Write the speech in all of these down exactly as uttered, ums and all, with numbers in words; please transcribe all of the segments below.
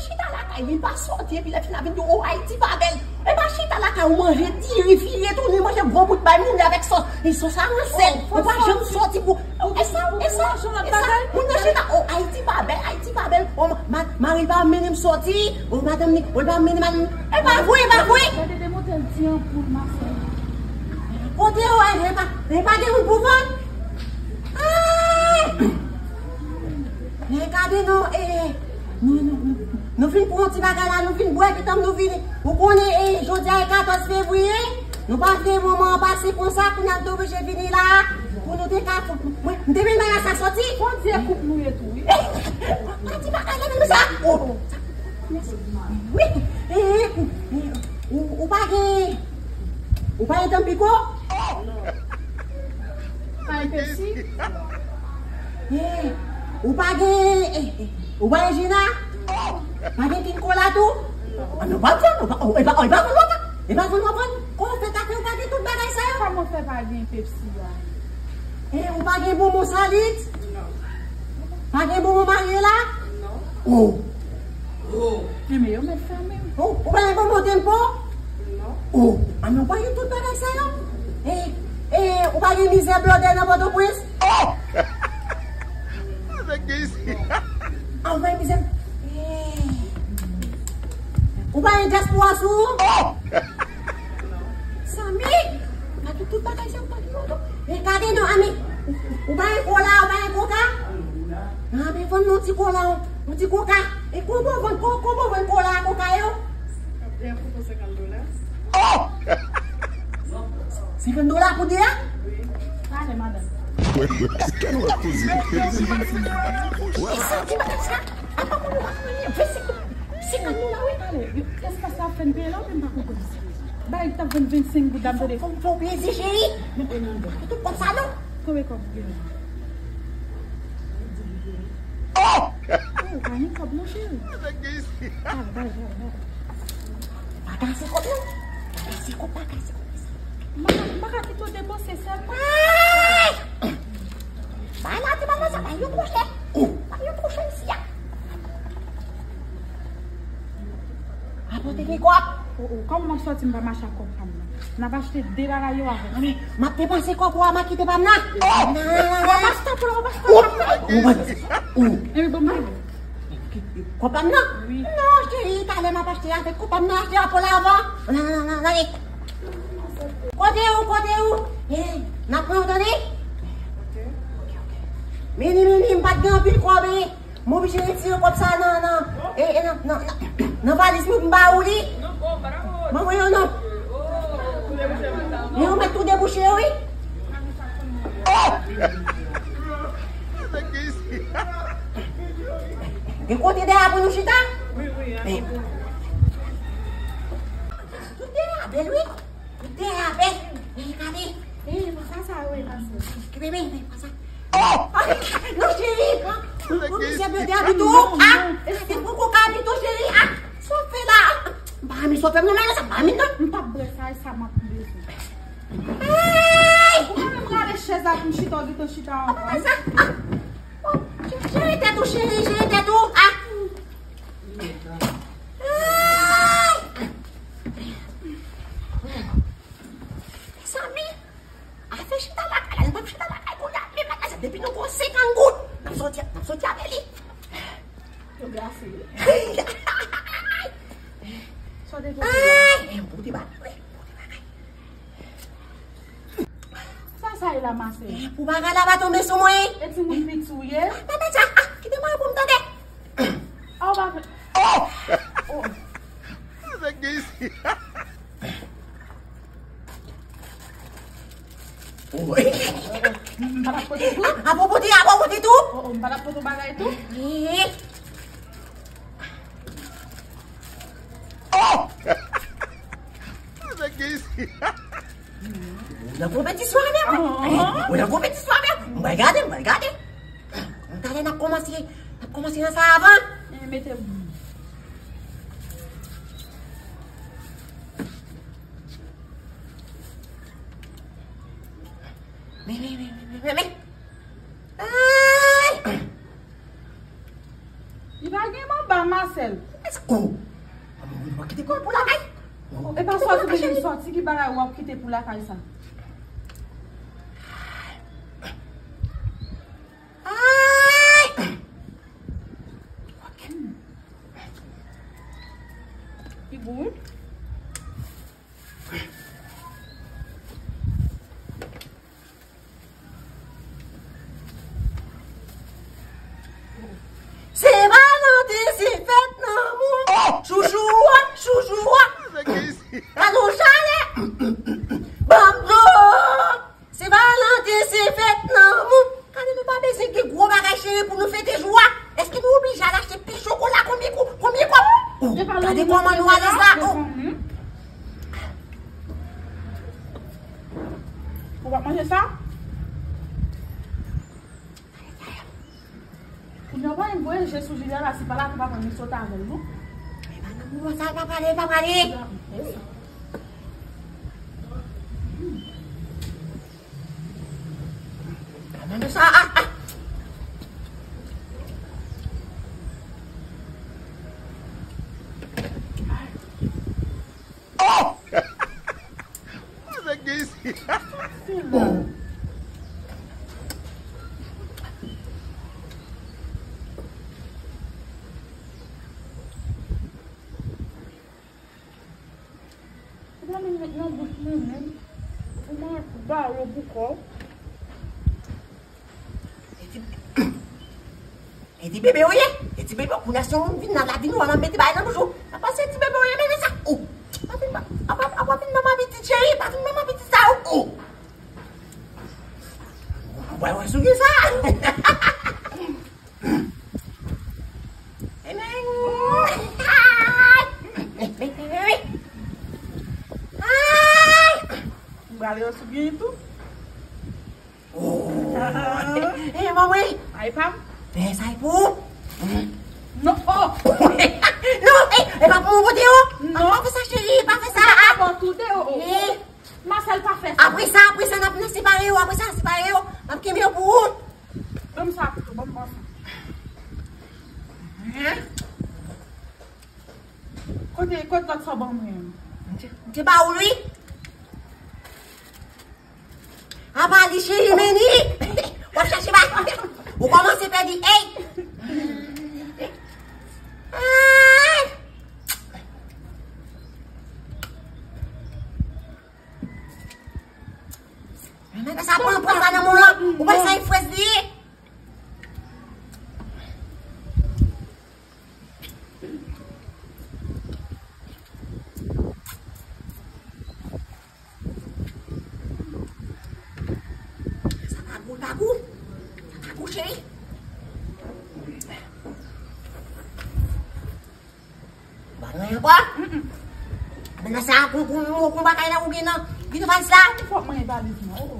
Chita lakay li, pa sòti, epi lè fini ap vin di, "O, Ayiti pa bèl." E pa chita lakay ou manje diri, fire, tounen manje gwo bout bay moun avèk sòs. E sòs a ransè. Ou pa janm sòti pou, e sa, e sa, e sa. Moun nan chita, "O, Ayiti pa bèl, Ayiti pa bèl." O, ma-, ma-, mari pa mennen m sòti. O, madanm ni, o, pa mennen m al. E pa vre, e pa vre. Gade de motel ti anpoul, ma sè. Kote yo, e, e pa, e pa gen moun pou vann. Ay! Men gade non, e, e, nou, nou, nou, nou vin pran yon ti bagay la, nou vin bwè, gentan nou vin, ou konnen, e, jodi a e katòz fevriye, nou pa vle moman an pase konsa, kounye a nou te oblije vini la, pou nou te ka, mwen, m te vin bay la sa sòti. Bondye koup nou ye tou, wi. Yon ti bagay la, men sa, o, wi, e, e, e, ou, ou pa gen, ou pa gen tanpiko? Pa gen Pepsi? Eh, ou pa gen, eh, eh, ou pa gen Gina? Pa gen King Cola tou? Ah, non, pa vann, ou pa, ou, e pa, e pa vann w ap vann? E pa vann w ap vann? Kòman w fè ta fè ou pa gen tout bagay sa yo? Kòman w fè pa gen Pepsi a? Eh, ou pa gen bonbon Salit? Non. Pa gen bonbon Mariela? Non. Oh. Oh. Eh, men yo mèt fèmen. Oh, ou pa gen bonbon Tempo? Non. Oh, ah, men ou pa gen tout bagay sa yo? Eh, eh, ou pa gen mizè blòdè nan Pòtoprens? Oh! Sa k gen isi? Ah, ou pa gen mizè. Eh. Ou pa gen dyaspora sou ou? Oh! Samy, gade tout bagay sa ou pa gen yo tou. Men gade non, ami. Ou pa gen kola, ou pa gen koka? Ami, vann non ti kola, yon ti koka. E konbyen w vann, kon-, konbyen w vann kola a koka yo? Dè pou senkant dola. Oh! Senkant dola pou de a? Wi. Pale, madanm. Kèl wè koze. Wè sa. Ti bagay sa. Apa pou nou pa fè anyen? Vensenk dola. Senkant dola, wi. Pale. Espas la ap fè n peye la, ou menm pa konprann. Bagay ki t ap vann vennsenk goud la, m tande. Fò, fò, fò w peze, cheri. Mete nan men. Tout kòb sa, non? Konbyen kòb ou gen? Oh! Oh, pa gen kòb, non, cheri. Pale, pale, pale, pale. Pa kase kòb, non. Pa kase kòb, pa kase kòb. M pa ka, m pa ka kite w depanse sèlman. Ay! Bay la, ti papa, sa pa yon kwochè. Oh! Pa yon kwochè isi a. Apòte de kòb. Oh, oh, kòman m ap sòti m pa mache ak kòb pa m nan? N ap achte de bagay yo avè m. Mami, m ap depanse kòb ou a, m a kite pa m nan. Oh! Nan, nan, nan, nan. W ap achte pou la, w ap achte pou la. Oh! Epi bon, m ale. Kòb pa m nan? Wi. Non, cheri, talè m ap achte avèk kòb pa m nan, achte apòl avan. Nan, nan, nan, nan, nan. Kote ou, kote ou? Eh, n ap pran ou tande? Ok. Ok, ok. Mini, mini, m pa t gen anpil kòb, eh. M oblije retire kòb sa nan, nan, e, e, nan, nan, nan, nan valiz mwen pou m ba ou li. Mwen voye yo non. Men yo mèt tou debouche yo, wi. Oh! Gen kote dèyè pou nou chita? Wi, wi. Tout dèyè a bèl, wi. Tout dèyè a bèl. E, gade. E, pran sa, sa, wi, pase. Ki bebe, men, pran sa. Oh! Non, cheri, pran, pran mizè blòdè a pito. Ah, e se pou koka a pito, cheri. Ah, sa w fè la? M pa renmen sa w fè m nan, men sa m pa renmen non. M p ap bwè sa, e sa m ap bezwen. Ay! Ou pa menm rale chèz la pou m chita, ou gentan chita ankò. Ah, sa, ah. Oh, jere tèt ou, cheri, jere tèt ou. Ah. Ay! Samy, afè chita lakay la, nou p ap chita lakay kounye a, men bagay sa, depi nou gon senkant goud, n ap sòti, n ap sòti avè li. Yo glase, wi. Sa w te pote la? Ay, bout bagay, wi, bout bagay. Sa sa ye la, ma sè? Eh, pou bagay la pa tonbe sou mwen. E timoun piti w ye? Ah, tande sa, ah, kite mwen pou m tande. Ah, ou pa fè. Oh! Oh. Sa gen isi? Oh. M pa t ap pote tou? Apa w pote, apa w pote tou? Oh, oh, m pa t ap pote bagay tou? Eh. Oh! Sa gen isi? Ou nan konpetisyon avè m? Ou nan konpetisyon avè m? Mwen gade, mwen gade. Talè n ap kòmanse, n ap kòmanse nan sa avan. Eh, mete m. Men, men, men, men, men, men, men. Ay! Sèl. Let's go. Mwen kite kò pou lakay. E pa sòti pou li sòti ki bagay w ap kite pou lakay sa. Ay! Ki bon? Se Valanten, se fèt lanmou. Oh! Chouchou a, chouchou a. Sa gen isi. Gade yon chalè. Ban m dlo. Se Valanten, se fèt lanmou. Gade, nou pa bezwen gen gwo bagay, cheri, pou nou fete jou a. Èske nou oblije al achte pi chokola? Konbyen kou, konbyen kòb? Oh, gade kòman nou alèz la. Oh. Ou pa manje sa? Kounye a, w pa menm voye je sou Julia la, si pa la, ou pa konn li sot avè l, non? E pa nan moman sa, l pa prale, l pa prale. Gade sa, ah, ah. Oh! Sa gen isi. Ou pa menm met nan bouch mwen menm. Ou manje baro pou kò w. E ti, e ti bebe w ye? E ti bebe w, kounye a si yon moun vin nan lavi nou, w ap mete bagay nan bouch ou. Sa pa se ti bebe w ye, bebe sa. Ou. Pa vin, pa, pa, pa, pa vin ban m apetit, cheri. Pa vin ban m apetit sa, ou. Ou. Ou pa wè sou ki sa? M prale yo sou gen tou. Oh. Eh, manman. Ay pa m. Eh, sa e pou ou. Non, oh. Non, eh, e pa pou mwen pote yo. Non. Pa fè sa, cheri, pa fè sa. Sa pa bon tou de, oh, oh. Eh. Marcel, pa fè sa. Apre sa, apre sa, n ap, n ap separe yo, apre sa, n ap separe yo. N ap kenbe yo pou ou. Ban m sa pito, ban m, ban m sa. Hein? Kote, kote lòt sa ban mwen? M te, m te ba ou l, wi. Apa li cheri, men li. W ap chache ba. Ou kòmanse pèdi. Ey! Ay! Nèg sa pran, pran sa nan men w lan. Ou pa sa e frèz li ye. Sa pa gou, pa gou. Sa pa gou, cheri. Ba mwen ankò. Amen nan sa, kou, kou, kou, kou bagay la ou gen nan, gen nan valiz la. Fòk mwen valiz mwen, oh.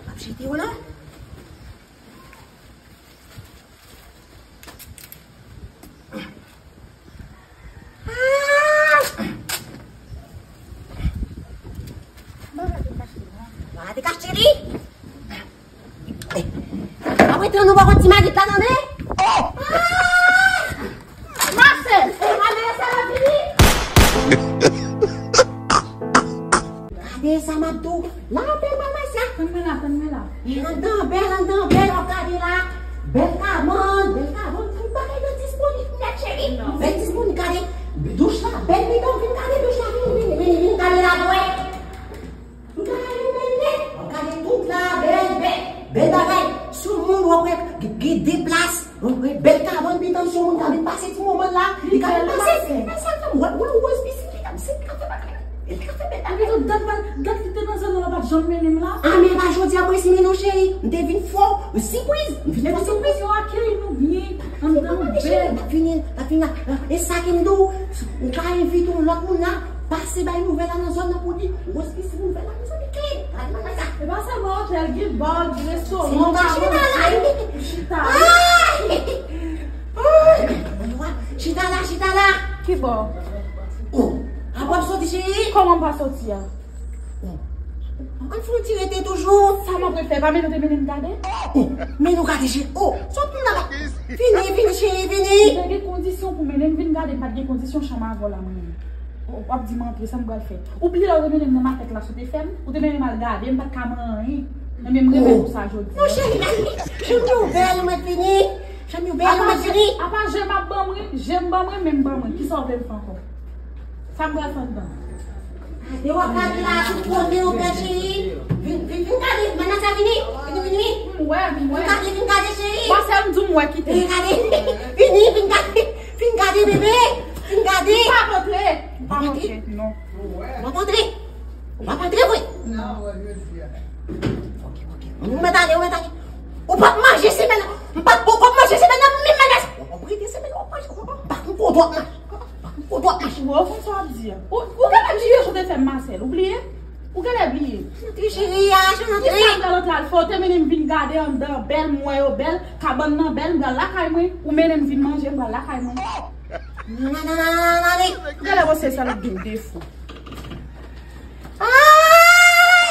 M ap jete yo non. Mwen rete kache li. Apre tan nou pa konn ti magit la tande. Oh! Ah! Marcel, e Vanessa la vini. Gade sa m ap di w. La anpil mwen Marcel. Tann mwen la, tann mwen la. Anndan bèl, anndan bèl, w ap gade la. Bèl kabann, bèl kabann. Tout bagay yo disponib nèt, cheri. Bèl disponib, gade. Douch la, bèl piton, vin gade douch la, vin, vin, vin, vin gade la, wè. Tout bagay yo bèl nèt. W ap gade tout la, bèl, bèl. Bèl bagay. Sou moun, w ap wè, gen, gen de plas. W ap wè, bèl kabann, piton, sou moun, ka vin pase ti moman la. Li ka vin pase. Mwen sa fè m wè, wè, wè, wè, li ka, li ka fè bagay. Li ka fè bèl bagay. Epi tou, gad, gad, gad, li te nan zòn nan, l pa t janm mennen m la. A, men pa jodi a, mwen si mennen w, cheri. M te vin fè w sipriz. M vin fè w sipriz. Yo akèy nou byen. Anndan nou bèl. L ap vini, l ap vini la. E sa ke m di w, ou ka envite yon lòt moun la, pase bay nouvèl la nan zòn nan pou di, ou espesi nouvèl la, mezanmi, kle. Gade bagay sa. E pa sèlman otèl, gen ba, gen restoran, nou ka manje, chita la. Chita la, chita la. Ki bò? Oh, apa w ap soti, cheri? Kòman m pa soti a? An fon ti rete toujou. Sa m ap ret fè, pa men nou te mennen m gade? Oh, men nou gade cheri. Oh, sot moun nan la. Vini, vini cheri, vini. Ou te gen kondisyon pou mennen m vin gade, m pa t gen kondisyon, chanm avè w la mwen. W ap di m antre, sa m pral fè? Ou bliye lè w te mennen m nan makèt la, sa w te fè m? Ou te mennen m al gade, m pa t ka manyen. Men m renmen pou sa jodi. Non cheri, janm yo bèl, ou mèt vini. Janm yo bèl, ou mèt vini. Apa je m ap ban mwen, je m ban mwen, men m ban mwen. Kisa w vle m fè ankò? Sa m pral fè anndan? E w ap gade la, tout kote w pè cheri. Vin, vin, vin gade, manman sa vini. Vini, vini, vini. M wè, m wè. Vin gade, vin gade cheri. Pasè m di w m wè kite. Vin gade. Vini, vin gade. Vin gade bebe. Vin gade. M p ap antre. M p ap antre, non. W ap antre. W ap antre vre. Ok, ok. Ou mèt ale, ou mèt ale. Ou p ap manje semèn nan. M p ap ba w kòb manje semèn nan, menm bagay sa. W ap rete semèn nan, w ap manje. M pa konn kote w ap manje. M pa konn kote w ap manje. Ou konn sa w ap di a. Ou, ou genlè bliye sa w te fè m, Marcel. Ou bliye? Ou genlè bliye? Antre cheri a, antre. Kisa m pral antre al fè? Ou te mennen m vin gade anndan bèl, m wè yo bèl, kabann nan bèl, m pral lakay mwen. Ou mennen m vin manje, m pral lakay mwen. Non, non, non, non, non, non. Ou genlè panse sa l ap gen defo. Ay!